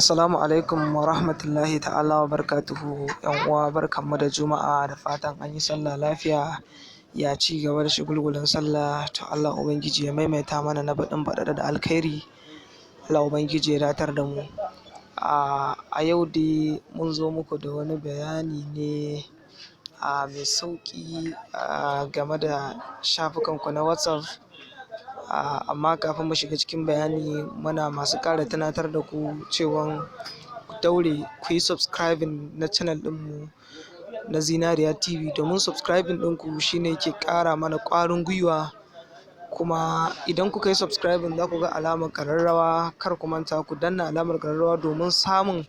Assalamu alaikum wa rahmatullahi ta'ala wa barakatuhu. ‘Yan uwa, barkanmu da Juma'a, da fatan an yi sallah lafiya, ya ci gaba da shagulgulan sallah. To, Allah Ubangiji ya maimaita mana na baɗin baɗaɗa da alkhairi. Allah Ubangiji ya datar da mu. A yau dai mun zo muku da wani bayani ne mai sauƙi game da shafukanku na WhatsApp. Amma kafin mu shiga cikin bayani, muna masu ƙara tunatar da ku cewan ku daure ku yi subscribing na channel ɗinmu na Zinariya TV, domin subscribing ɗinku shine yake ƙara mana ƙwarin gwiwa. Kuma idan kuka yi subscribing, za ku ga alamar ƙararrawa. Kar ku manta ku danna alamar ƙararrawa domin samun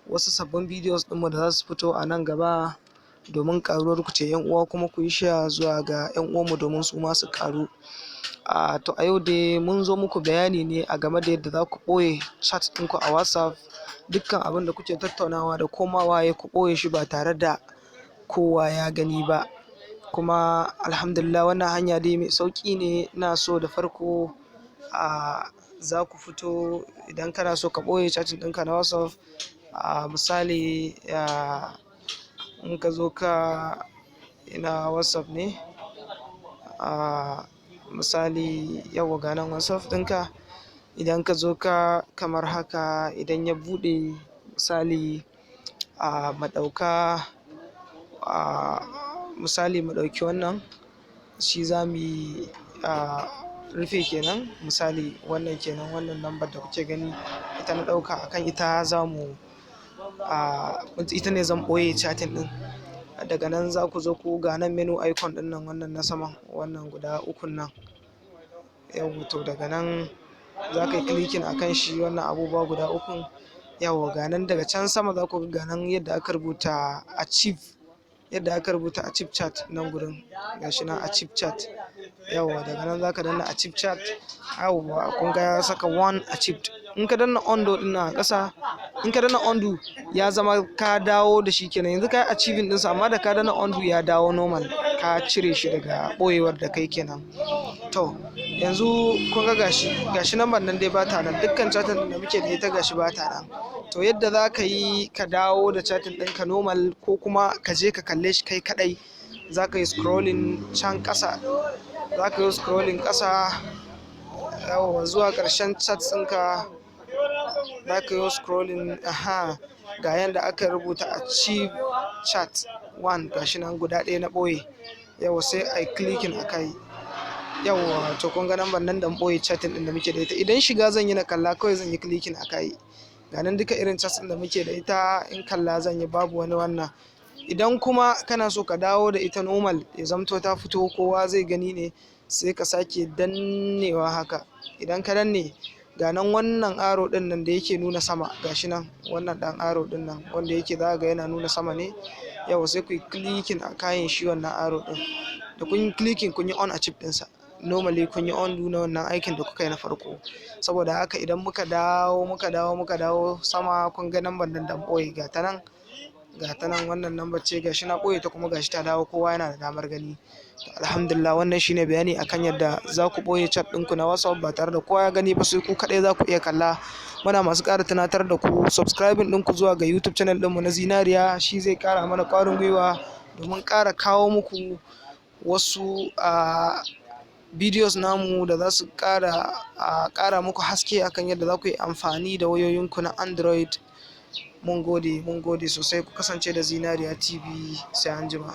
wasu sabbin videos ɗinmu da za su fito a nan gaba, domin ƙaruwar ku ce, ‘yan uwa. Kuma ku yi share zuwa ga ‘yan uwanmu domin su ma su ƙaru. To, a yau dai mun zo muku bayani ne a game da yadda za ku ɓoye chat ɗinku a WhatsApp. Dukkan abin da kuke tattaunawa da koma waye, ku ɓoye shi ba tare da kowa ya gani ba. Kuma alhamdulillah, wannan hanya dai mai sauƙi ne. Ina so da farko za ku fito, idan kana so ka ɓoye chatting ɗinka na WhatsApp, misali, in ka zo ka, ina WhatsApp ne, misali, yauwa, ga nan WhatsApp ɗinka. Idan ka zo ka kamar haka, idan ya buɗe, misali, mu ɗauka, misali, mu ɗauki wannan, shi za mu yi rufe kenan. Misali, wannan kenan, wannan lambar da kuke gani, ita na ɗauka. Akan ita za mu ita ne zan ɓoye chatting ɗin. Daga nan za ku zo ku ga nan menu icon ɗin nan, wannan na saman, wannan guda ukun nan. Yauwa, to daga nan za ka yi clicking a kan shi, wannan abubuwa guda ukun. Yauwa, ga nan daga can sama za ku ga nan yadda aka rubuta archive, yadda aka rubuta archive chat nan gurin, gashi nan archive chat. Yauwa, daga nan za ka danna archive chat. Yauwa, kun ga ya saka one archived. In ka danna undo ɗin nan a ƙasa, in ka danna undo, ya zama ka dawo da shi kenan. Yanzu ka yi archiving ɗinsa, amma da ka danna undo ya dawo normal, ka cire shi daga ɓoyewar da kai kenan. To, yanzu kun ga gashi, gashi number nan dai bata nan. Dukkan chatting da muke da ita, gashi bata nan. To, yadda za ka yi ka dawo da chatting ɗinka normal, ko kuma ka je ka kalle shi kai kaɗai, za ka yi scrolling can ƙasa, za ka yi scrolling ƙasa, yauwa, zuwa ƙarshen chat ɗinka. Za ka yi scrolling, aha, ga yanda aka rubuta archive chat one, gashi nan guda ɗaya na ɓoye. Yauwa, sai a yi clicking a kai. Yauwa, to kun ga number nan da ɓoye chatting ɗin da muke da ita. Idan shiga zan yi na kalla, kawai zan yi clicking a kai. Ga nan duka irin chat ɗin da muke da ita, in kalla zan yi, babu wani wannan. Idan kuma kana so ka dawo da ita normal, ya zamto ta fito kowa zai gani ne, sai ka sake dannewa haka. Idan ka danne, ga nan wannan arrow ɗin nan da yake nuna sama, gashi nan, wannan ɗan arrow ɗin nan wanda yake, za ga yana nuna sama ne. Yauwa, sai ku yi clicking a kayan shi wannan arrow ɗin. Da kun yi clicking, kun yi unarchive ɗinsa. Normally kun yi undo na wannan aikin da kuka yi na farko. Saboda haka idan muka dawo, muka dawo, muka dawo sama, kun ga number nan da ɓoye, ga ta nan, ga ta nan, wannan number ce, gashi na ɓoye ta, kuma gashi ta dawo, kowa yana da damar gani. Alhamdulillah, wannan shine bayani akan yadda za ku ɓoye chat ɗinku na WhatsApp ba tare da kowa ya gani ba, sai ku kaɗai za ku iya kalla. Muna masu ƙara tunatar da ku, subscribing ɗinku zuwa ga YouTube channel ɗinmu na Zinariya shi zai ƙara mana ƙwarin gwiwa domin ƙara kawo muku wasu videos namu da za su ƙara muku haske akan yadda za ku yi amfani da wayoyinku na Android. Mun gode, mun gode sosai. Ku kasance da Zinariya TV. Sai anjima.